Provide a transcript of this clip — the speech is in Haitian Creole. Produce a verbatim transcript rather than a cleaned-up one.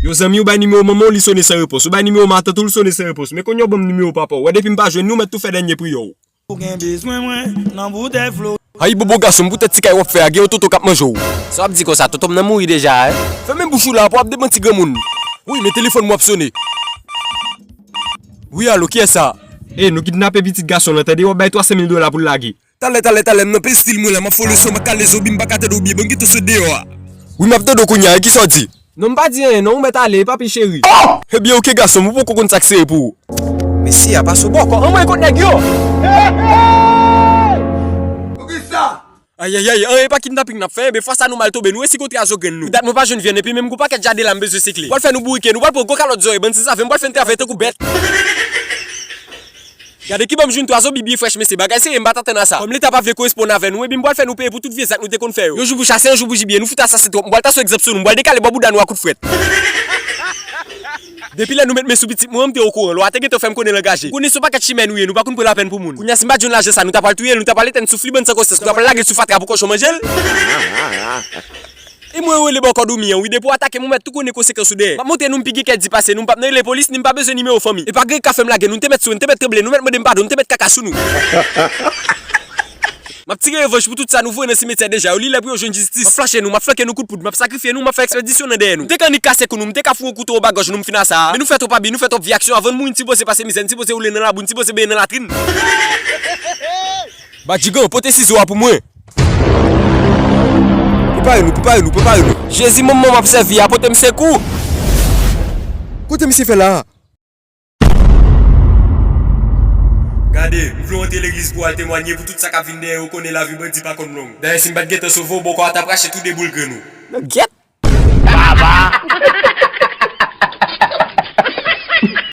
Yo zanmi, ou bay nimewo manman w, li sone san repons. Ou bay nimewo matant ou, li sone san repons. Men kounye a w ban m nimewo papa w. Wè depi m pa jwenn li, ou mèt tou fè dènye priyè w. Ou gen bezwen mwen nan boutèy flo. Ay bobo gason m, poutèt ti kay w ap fè a, gen yon tonton k ap manje w. Sa w ap di konsa, tonton m nan mouri deja, en? Fèmen bouch ou la, pou w ap demanti granmoun. Wi, men telefòn mwen ap sone. Wi, alo, kiyès sa? E, nou kidnape pitit gason lan, tande, w ap bay twa san mil dola pou l lage. Talè, talè, talè, m nan pil stil mwen la, m ap fè w leson, m ap kale zo, bi m pa ka tande w byen, ban m gentan sot deyò a. Wi, m ap tande w kounye a, e kisa w di? Non, m pa di anyen, non, ou mèt ale, papi cheri. Oh! Ebyen, oke, gason m, ou poko konn sa k sere pou ou. Mesye a pase w bòkò, anmwey kot nèg yo! Ayayay, anyen pa kidnaping n ap fè, enben fwa sa nou mal tonbe, nou resi kontre a zo grenn nou. Dat mwen pa jwenn vyann, epi menm gon pakèt jade la m bezwen sekle. Pral fè nou bourike, nou pral pran gwo kalòt zòrèy, bann sanzave, m pral fè n travay tankou bèt. Gade ki bò m jwenn twa zonbi byen frèch, mesye, bagay serye, m pa t atann a sa. Kòm Leta pa vle koresponn avè nou, ebyen m pral fè nou peye pou tout vye zak nou te konn fè yo. Yon jou pou chasen, yon jou pou jibiye, nou fout asasen twòp, m pral ta sou egzanp sou nou, m pral dekale bò bouda nou a kout frèt. Depi lè nou met men sou pitit mwen an, m te okouran, lwa te gentan fè m konnen l angaje. Konnen se yon pakèt chimè nou ye, nou pa konn pran lapèn pou moun. Kounye a si m pa t jwenn lajan sa, nou ta pral touye l, nou ta pral etenn souf li, bann san konsyans, nou ta pral lage l sou fatra pou kòchon manje l. E mwen rele bòkò doumi an, wi, depi w atake m, ou mèt tou konnen konsekans ou dèyè. M ap montre nou m pi gen kè di pase nou, m p ap nan rele polis, ni m pa bezwen nimewo fanmi. E pa gen k ka fè m lage nou, n te mèt swe, n te mèt tranble, nou mèt mande m padon, n te mèt kaka sou nou. M ap tire revanch pou tout sa nou voye nan simetyè deja yo, li lè pou yo jwenn jistis. M ap flanche nou, m ap flanke nou kout poud, m ap sakrifye nou, m ap fè ekspedisyon nan dèyè nou. M te ka annik kase kou nou, m te ka foure yon kouto anba gòj nou, m fin a sa a. Men nou fè twòp abi, nou fè twòp vye aksyon, avan n mouri n sipoze pase mizè, n sipoze woule nan labou, n sipoze benyen nan latrin. Badjigan, pote sizo a pou mwen. Prepare nou, prepare nou, prepare nou. Jezi, manman m ap sèvi a, pote m sekou. Kote misye fè la a? Gade, m vle w antre legliz pou w al temwanye pou tout sa k ap vin dèyè yo konnen lavi bandi pa konn long. Dayè, si m pa t gentan sove w, bòkò a t ap rache tou de boul grenn ou. Nan gyèt!